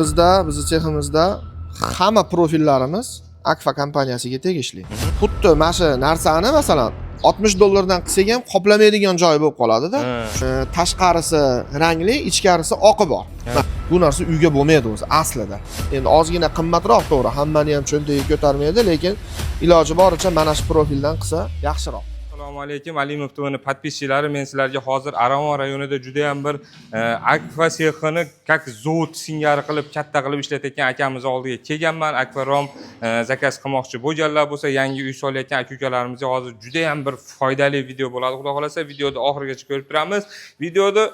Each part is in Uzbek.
Bizda, bizni seximizda hamma profillarimiz Akfa kompaniyasiga tegishli. Xuddi mana shu narsani, masalan, 60 dollardan qilsak ham qoplamaydigan joyi bo'lib qoladida. Tashqarisi rangli, ichkarisi oqi bor. Bu narsa uyga bo'lmaydi o'zi aslida. Endi ozgina qimmatroq, to'g'ri, hammani ham cho'ntagiga ko'tarmaydi, lekin iloji boricha mana shu profildan qilsa yaxshiroq. Assalomu alaykum, Alimov TVni подписчиlari. Men sizlarga hozir Aravon rayonida juda ham bir Akfa sexini как zavod singari qilib, katta qilib ishlatayotgan akamiz oldiga kelganman. Akfa rom заказ qilmoqchi bo'lganlar bo'lsa, yangi uy solayotgan aka ukalarimizga hozir juda ham bir foydali video bo'ladi. Xudo xohlasa, videoni oxirigacha ko'rib turamiz. Videoni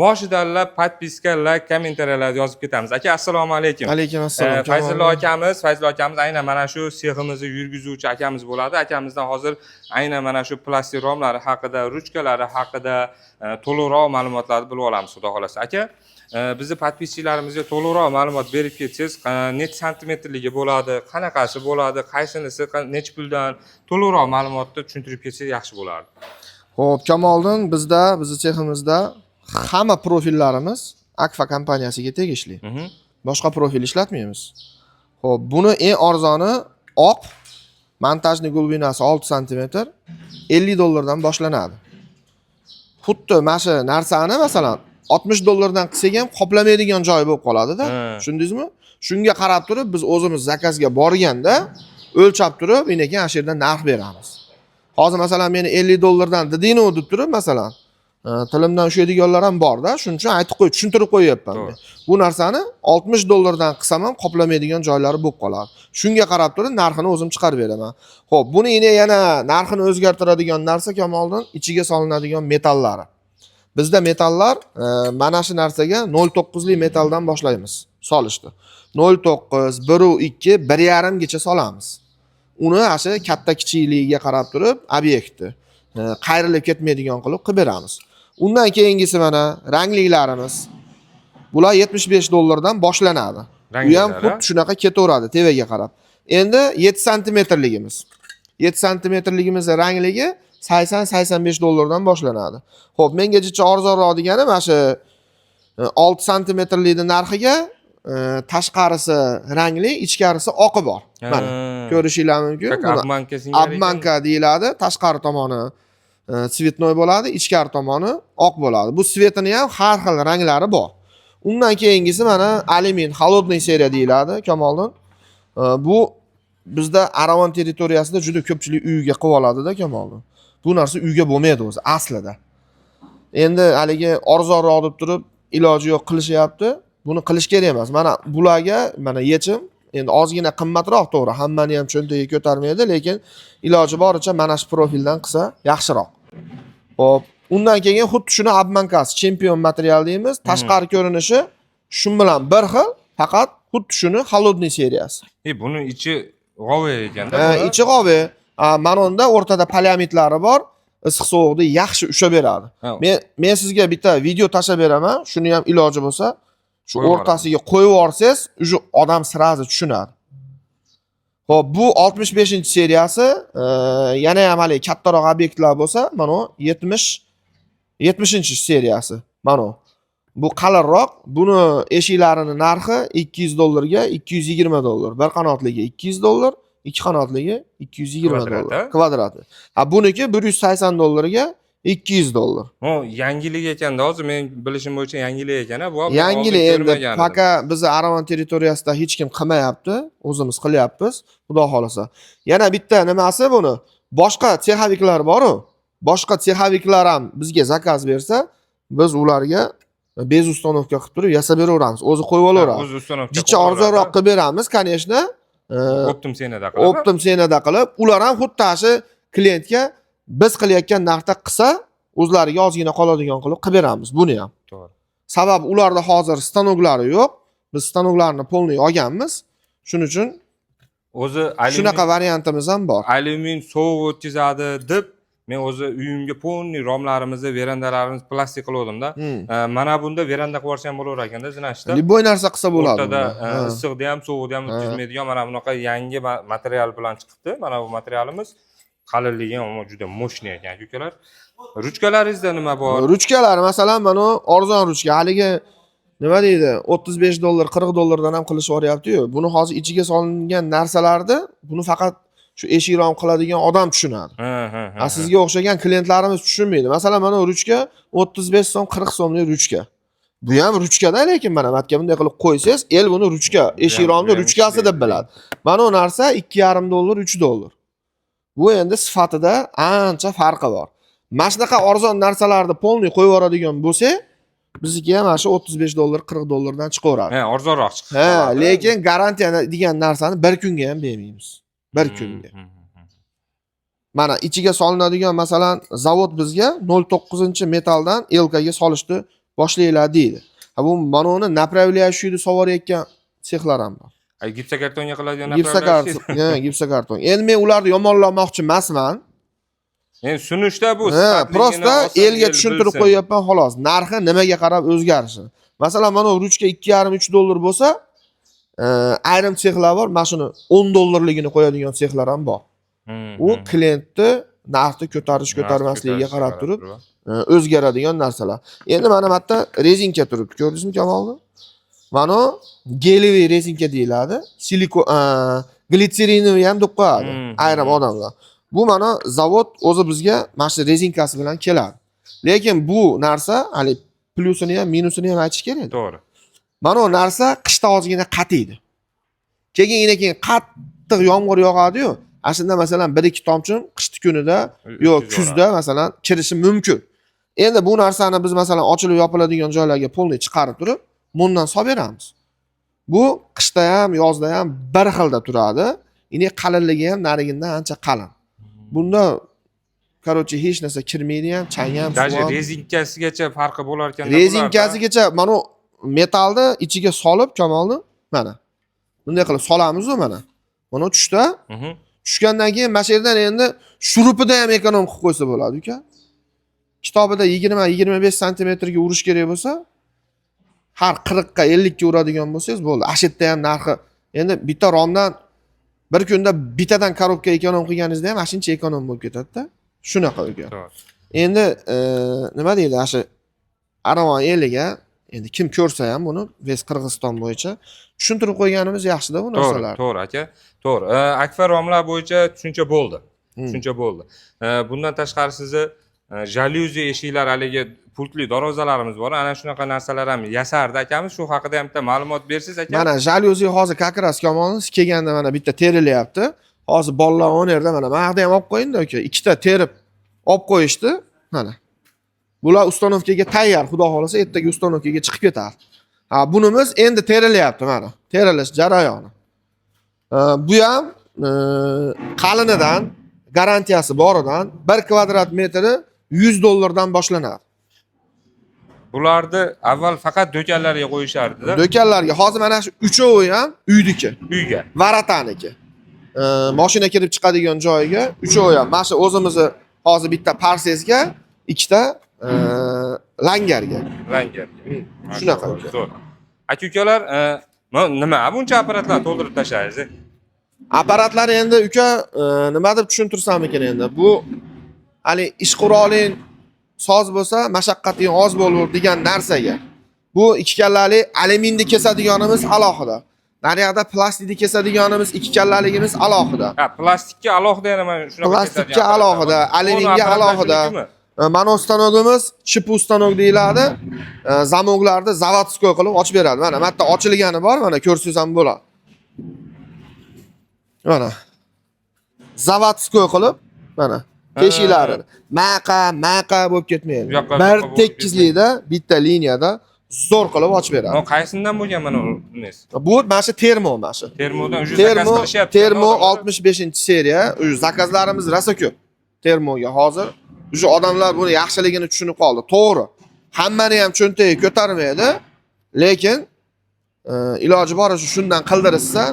boshidanlab подписка, лайк, комментария lar yozib ketamiz. Aka, assalomu alaykum. Alaykum assalom. Fayzullo akamiz, Fayzullo akamiz aynan mana shu seximizni yurgizuvchi akamiz bo'ladi. Akamizdan hozir aynan mana shu plastik romlari haqida, ruchkalari haqida to'liqroq ma'lumotlarni bilib olamiz, xudo xohlasa. Aka, bizni подписчиlarimizga to'liqroq ma'lumot berib ketsangiz, necha santimetrligi bo'ladi, qanaqasi bo'ladi, qaysinisi necha puldan, to'liqroq ma'lumotni tushuntirib ketsangiz yaxshi bo'lardi. Xo'p, Kamoliddin, bizda, bizni seximizda hamma profillarimiz Akfa kompaniyasiga tegishli. Boshqa profil ishlatmaymiz. Xo'p, buni eng arzoni oq, монтажный глубина si 6 santimetr, 50 dollardan boshlanadi. Xuddi mana shu narsani, masalan, 60 dollardan qilsak ham qoplamaydigan joyi bo'lib qoladida. Tushundingizmi? Shunga qarab turib biz o'zimiz заказ ga borganda o'lchab turib, keyin ana shu yerdan narx beramiz. Hozir, masalan, meni 50 dollardan dedingu deb turib, masalan, tilimdan ushlaydiganlar ham borda. Shuning uchun aytib qo'y, tushuntirib qo'yyapman men. Bu narsani 60 dollardan qilsam ham qoplamaydigan joylari bo'lib qoladi. Shunga qarab turib narxini o'zim chiqarib beraman. Xo'p, buni yana narxini o'zgartiradigan narsa, Kamoliddin, ichiga solinadigan metallari. Bizda metallar mana shu narsaga 0.9 lik metalldan boshlaymiz solishni. 0.9, 1.2, 1.5 gacha solamiz. Uni ana shu katta kichikligiga qarab turib obyektni qayrilib ketmaydigan qilib qilib beramiz. Undan keyingisi mana rangliklarimiz. Bular 75 dollardan boshlanadi. U ham Rangliklar, xuddi shunaqa ketaveradi tevaga qarab. Endi 7 santimetrligimiz. 7 santimetrligimiz rangligi 80-85 dollardan boshlanadi. Xo'p, menga jicha arzonroq degani mana shu 6 santimetrlikni narxiga tashqarisi rangli, ichkarisi oqi bor. Mana ko'rishinglar mumkin. Как Buni обманка singari ekan. Обманка deyiladi. Tashqari tomoni цветной bo'ladi, ichkari tomoni oq bo'ladi. Bu цвет ini ham har xil ranglari bor. Undan keyingisi mana alyumin холодный seriya deyiladi, Kamoliddin. Bu bizda Aravon territoriyasida juda ko'pchilik uyiga qilib oladida, Kamoliddin. Bu narsa uyga bo'lmaydi o'zi aslida. Endi haligi arzonroq deb turib iloji yo'q qilishyapti. Buni qilish kerak emas. Mana bularga mana yechim. Endi ozgina qimmatroq, to'g'ri, hammani ham cho'ntagiga ko'tarmaydi, lekin iloji boricha mana shu profildan qilsa yaxshiroq. Xo'p, undan keyin xuddi shuni обманка si, chempion material deymiz. Tashqari ko'rinishi shu bilan bir xil, faqat xuddi shuni холодный seriyasi. Buni ichi g'ovi ekanda. Ichi g'ovi. Mana unda o'rtada poliamidlari bor. Issiq sovuqni yaxshi ushlab beradi. Men sizga bitta video tashlab beraman. Shuni ham iloji bo'lsa, shu Qo'yib o'rtasiga qo'yib yuborsangiz, уже odam сразу tushunadi. Xo'p, bu 65-seriyasi, yana ham haligi kattaroq obyektlar bo'lsa, mana u 70-seriyasi. Mana u. Bu qalinroq. Buni eshiklarini narxi 200 dollarga 220 dollar. Bir qanotligi 200 dollar, ikki qanotligi 220 Kvadrat, dollar. A? Kvadratli. Ha, buniki 180 dollarga 200 dollar. O yangilik ekanda, hozir men bilishim bo'yicha yangilik ekan a bu. Yangilik oldin endi ko'rmagan edim. Пока bizni Aravon territoriyasida hech kim qilmayapti. O'zimiz qilyapmiz. Xudo xohlasa. Yana bitta nimasi buni? Boshqa цеховик lar bor-u. Boshqa цеховик lar ham bizga заказ bersa, biz ularga без установка qilib turib yasab beraveramiz. O'zi qo'yib olaveramiz. O'zi установка Jicha arzonroq qilib beramiz, конечно. Оптом цена da qilib. Оптом цена da qilib, ular ham xuddi shu klientga biz qilayotgan narxda qilsa, o'zlariga ozgina qoladigan qilib qilib beramiz buni ham. Sababi ularda hozir stanoklari yo'q. Biz stanoklarni полный olganmiz. Shuning uchun O'zi alyumin shunaqa variantimiz ham bor. Alyumin sovuq o'tkazadi deb men o'zi uyimga полный romlarimizni, verandalarimizni plastik qiluvdimda. Mana bunda veranda qilib yuborsa ham bo'laverar ekanda, значит. Любой narsa qilsa bo'ladi O'rtada bunda. Issiqda ham, sovuqda ham o'tkazmaydigan mana bunaqa yangi material bilan chiqibdi. Mana bu materialimiz qalinligi ham juda мощный ekan, aka ukalar. Ruchkalaringizda nima bor? Ruchkalar, masalan, mana bu arzon ruchka. Haligi Nima deydi, $35, $40 dan ham qilishib yuboryapti-yu. Buni hozir ichiga solingan narsalarni, buni faqat shu eshik rom qiladigan odam tushunadi. Ha, ha, ha. A sizga o'xshagan klientlarimiz tushunmaydi. Masalan, mana bu ruchka 35 so'm, 40 so'mlik ruchka. Bu ham ruchkada, lekin mana matga bunday qilib qo'ysangiz, el buni ruchka, eshik romni Bu ham ruchkasi deb ishlaydi. biladi. Mana bu narsa $2,5, $3. Bu endi sifatida ancha farqi bor. Mana shunaqa arzon narsalarni полный qo'yib yuboradigan bo'lsak, bizniki ham mana shu $35, $40 dan chiqaveradi. Ha, arzonroq chiqib Ha, qoladi. lekin garantiya degan narsani bir kunga ham bermaymiz. Bir kunga. Mana ichiga solinadigan, masalan, zavod bizga 0.9 metalldan elkaga solishni boshlanglar deydi. Ha, bu mana uni направляющий ni solvorayotgan sexlar ham bor. Ay, gipsokartonga qiladigan Gipsokarton, ha, gipsokarton. Endi men ularni yomonlamoqchi emasman. Endi sunishda bu Ha, sifatligini просто olsin, elga el tushuntirib bilsin. qo'yyapman xolos. Narxi nimaga qarab o'zgarishi. Masalan, mana bu ruchka 2,5-3 dollar bo'lsa, ayrim sexlar bor, mana shuni 10 dollarligini qo'yadigan sexlar ham bor. U klientni narxni ko'tarish Narx ko'tarmasligiga ko'tarishga qarab turib o'zgaradigan narsalar. Endi mana bu yerda rezinka turibdi. Ko'rdingizmi, Kamolni? Mana bu гелевый rezinka deyiladi. Silikon, глицериновый ham deb qo'yadi ayrim odamlar. Bu mana zavod o'zi bizga mana shu rezinkasi bilan keladi. Lekin bu narsa hali plyusini ham, minusini ham aytish kerak. To'g'ri. Mana bu narsa qishda ozgina qatiydi. Keyin qattiq yomg'ir yog'adi-yu, ana shunda masalan 1-2 tomchi qishni kunida yo O'tkazib kuzda masalan kirishi mumkin. Endi bu narsani biz masalan ochilib yopiladigan joylarga полный chiqarib turib, bundan solib beramiz. Bu qishda ham, yozda ham bir xilda turadi. Ini qalinligi ham narigindan ancha qalin. Bunda, короче, hech narsa kirmaydi ham, chang ham, suv Даже ham. rezinkasigacha farqi bo'lar ekan. Rezinkasigacha mana bu metallni ichiga solib, Kamolni mana. Bunday qilib solamiz-u mana. Mana tushda, tushgandan keyin mana shu yerdan endi shurupida ham эконом qilib qo'ysa bo'ladi, uka. Kitobida 20-25 santimetrga urish kerak bo'lsa, har 40 ga 50 ga uradigan bo'lsangiz bo'ldi. Ana shu yerda ham narxi endi bitta romdan bir kunda bittadan korobka эконом qilganingizda ham ana shuncha эконом bo'lib ketadi-da. Shunaqa, uka. To'g'ri. Endi nima deydi, ana shu Aravon eliga endi kim ko'rsa ham buni весь Qirg'iziston bo'yicha tushuntirib qo'yganimiz yaxshida bu To'g'ri, narsalar. to'g'ri aka. To'g'ri. Akfa romlar bo'yicha tushuncha bo'ldi. Tushuncha bo'ldi. Bundan tashqari sizni jalyuzi eshiklar, haligi pultli darvozalarimiz bor. Ana shunaqa narsalar ham yasardi akamiz. Shu haqida ham bitta ma'lumot bersangiz, aka. Mana jalyuzi hozir как раз Kamolni siz kelganda mana bitta terilyapti. Hozir bolalar o'nerda mana mana yoqda ham olib qo'yingda, aka. Ikkita terib olib qo'yishdi. Mana. Bular установка ga tayyor, xudo xohlasa ertaga установка ga chiqib ketadi. Ha, bunimiz endi terilyapti mana. Terilish jarayoni. Bu ham qalinidan, garantiyasi boridan 1 kvadrat metri 100 dollardan boshlanadi. Bularni avval faqat do'konlarga qo'yishardi-da. Do'konlarga hozir mana shu uchovi ham uydiki. Uyga. Ворота niki. Mashina kirib chiqadigan joyiga uchovi ham. Mana shu o'zimizni hozir bitta parsesga, ikkita langarga. Langarga. Shunaqa, uka. Zo'r. Aka ukalar, nima buncha apparatlar to'ldirib tashlaysiz? Apparatlar endi, uka, nima deb tushuntirsam ekan endi. Bu hali ish quroling soz bo'lsa, mashaqqating oz bo'lur degan narsaga. Bu ikki kallali alyuminni kesadiganimiz alohida. Naryoqda plastikni kesadiganimiz ikki kallaligimiz alohida. Ha, plastikka alohida yana mana shunaqa Plastikka kesadigan apparatlar alohida, bor. alyuminga Onu apparatlar alohida. shunikimi? Mana stanogimiz ЧПУ stanok deyiladi. Zamoklarni заводской qilib ochib beradi. Mana bu yerda ochilgani bor, mana ko'rsangiz ham bo'ladi. Mana. Заводской qilib, mana teshiklari maqa maqa bo'lib ketmaydi. Bu yoqqa- bu Bir yoqqa bo'lib tekizlikda, bitta liniyada zo'r qilib ochib beradi. O qaysidan bo'lgan mana bunisi? Bu mana shu termo mana shu. Termodan уже заказ Termo qilishyapti. Termo odamlar. 65-seriya. Уже заказ larimiz rosa ko'p. Termoga hozir уже odamlar buni yaxshiligini tushunib qoldi. To'g'ri. Hammani ham cho'ntagi ko'tarmaydi, lekin iloji boricha shundan qildirishsa,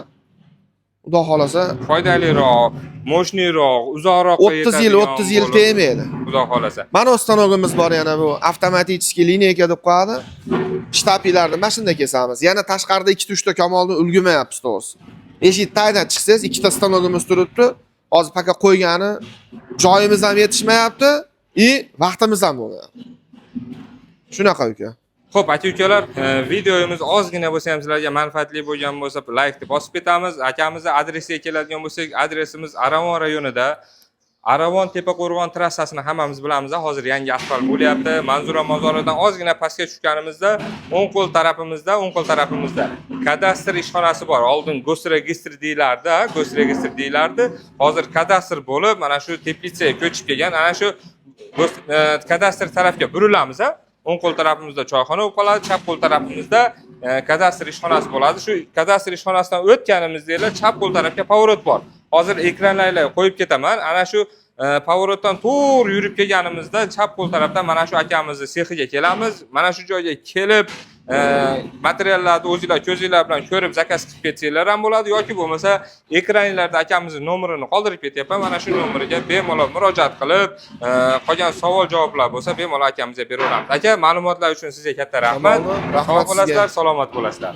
xudo xolasa Foydaliroq, мощный roq, uzoqroqqa 30 yil, yetadigan 30 yil bo'lib, tegmaydi. Xudo xolasa. Mana stanogimiz bor yana, bu avtomatik линейка deb qo'yadi. Shtapilarni mana shunda kesamiz. Yana tashqarida ikkita uchta Kamolni ulgurmayapmiz to'g'risi. Eshik tagidan chiqsangiz ikkita stanogimiz turibdi. Hozir пока qo'ygani joyimiz ham yetishmayapti и vaqtimiz ham bo'lmayapti. Shunaqa, uka. Xo'p, aka ukalar, videomiz ozgina bo'lsa ham sizlarga manfaatli bo'lgan bo'lsa, laykni bosib ketamiz. Akamizni adresiga keladigan bo'lsak, adresimiz Aravon rayonida. Aravon Tepaqo'rg'on trassasini hammamiz bilamiz, hozir yangi asfalt bo'lyapti. Manzura mozoridan ozgina pastga tushganimizda o'ng qo'l tarafimizda kadastr ishxonasi bor. Oldin госрегистр deyilardi, госрегистр deyilardi. Hozir kadastr bo'lib, mana shu teplitsaga ko'chib kelgan. Ana shu kadastr tarafga burilamiz, a? O'ng qo'l tarafimizda choyxona bo'lib qoladi, chap qo'l tarafimizda kadastr ishxonasi bo'ladi. Shu kadastr ishxonasidan o'tganimizda chap qo'l tarafga поворот bor. Hozir ekranlarga qo'yib ketaman. Ana shu поворот dan to'g'ri yurib kelganimizda chap qo'l tarafdan mana shu akamizni sexiga kelamiz. Mana shu joyga kelib, materiallarni o'zinglar ko'zinglar bilan ko'rib, заказ qilib ketsanglar ham bo'ladi yoki bo'lmasa ekranlarda akamizni nomerini qoldirib ketyapman. Mana shu nomeriga bemalol murojaat qilib, qolgan savol javoblar bo'lsa, bemalol akamizga beraveramiz. Aka, ma'lumotlar uchun sizga katta rahmat. Rahmat Sog' bo'lasizlar, sizga. Salomat bo'lasizlar.